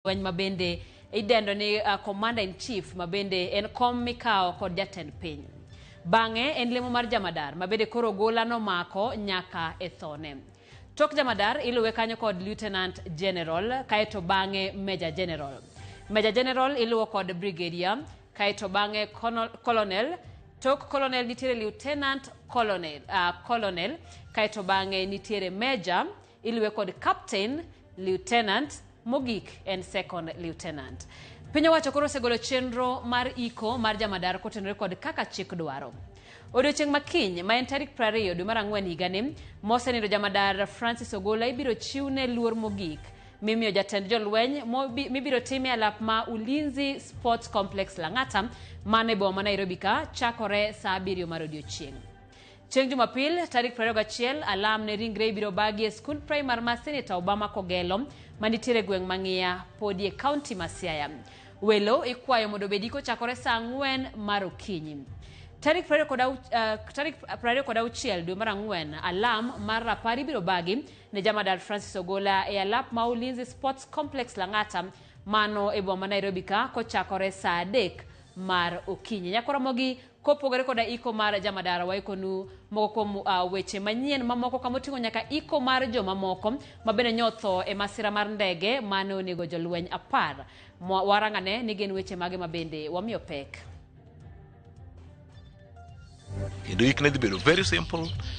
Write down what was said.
Lweny ma bende idendo ni Commander in Chief, ma bende en kom mikawo kod jatend piny. Bang'e en lemo mar jamadar ma bende koro Ogola nomako nyaka e thone. Tok jamadar iluwe kanyo kod Lieutenant General, kaeto bang'e Major General. Major General iluwo kod Brigadier, kaeto bang'e Colonel. Tok Colonel nitiere Lieutenant Colonel, Colonel, kaeto bang'e nitiere Major, iluwe kod Captain, Lieutenant, mogik en Second Lieutenant. Piny owacho koro osegolo chenro mar iko mar jamadar kotenore kod kaka chik dwaro. Odiochieng' ma kiny, ma en tarik 20 dwe mar ang'wen higani, mosenindo jamadar Francis Ogola ibiro chiwne luor mogik mimiyo jatend jolweny mibiro time e alap ma Ulinzi Sports Complex Lang'ata, mano e boma ma Nairobi ka, chakore saa 7 mar odiochieng'. Chieng' Jumapil, tarik 21, alam ne ringre ibiro bagi e skund primar ma Senator Obama Kogelo, manitiere e gweng' ma Ng'iya, podi e kaunti ma Siaya. Welo ikwayo mondo obedi kochakore saa 4 mar okinyi. Tarik 26 dwe mar ang'wen, alam mar rapar ibiro bagi ne jamadar Francis Ogola e alap ma Ulinzi Sports Complex Lang'ata, mano e boma ma Nairobi ka, kochakore saa 3 mar okinyi. Nyakoramogi, kopogore koda iko mar jamadara, waikonu moko kuom weche manyien mamoko kamoting'o nyaka iko mar jomamoko ma bende nyotho e masira mar ndege mane onego jolweny 10. Warang'ane ni gin weche mage ma bende wamiyo pek. Kendo ik ne dhi bedo very simple.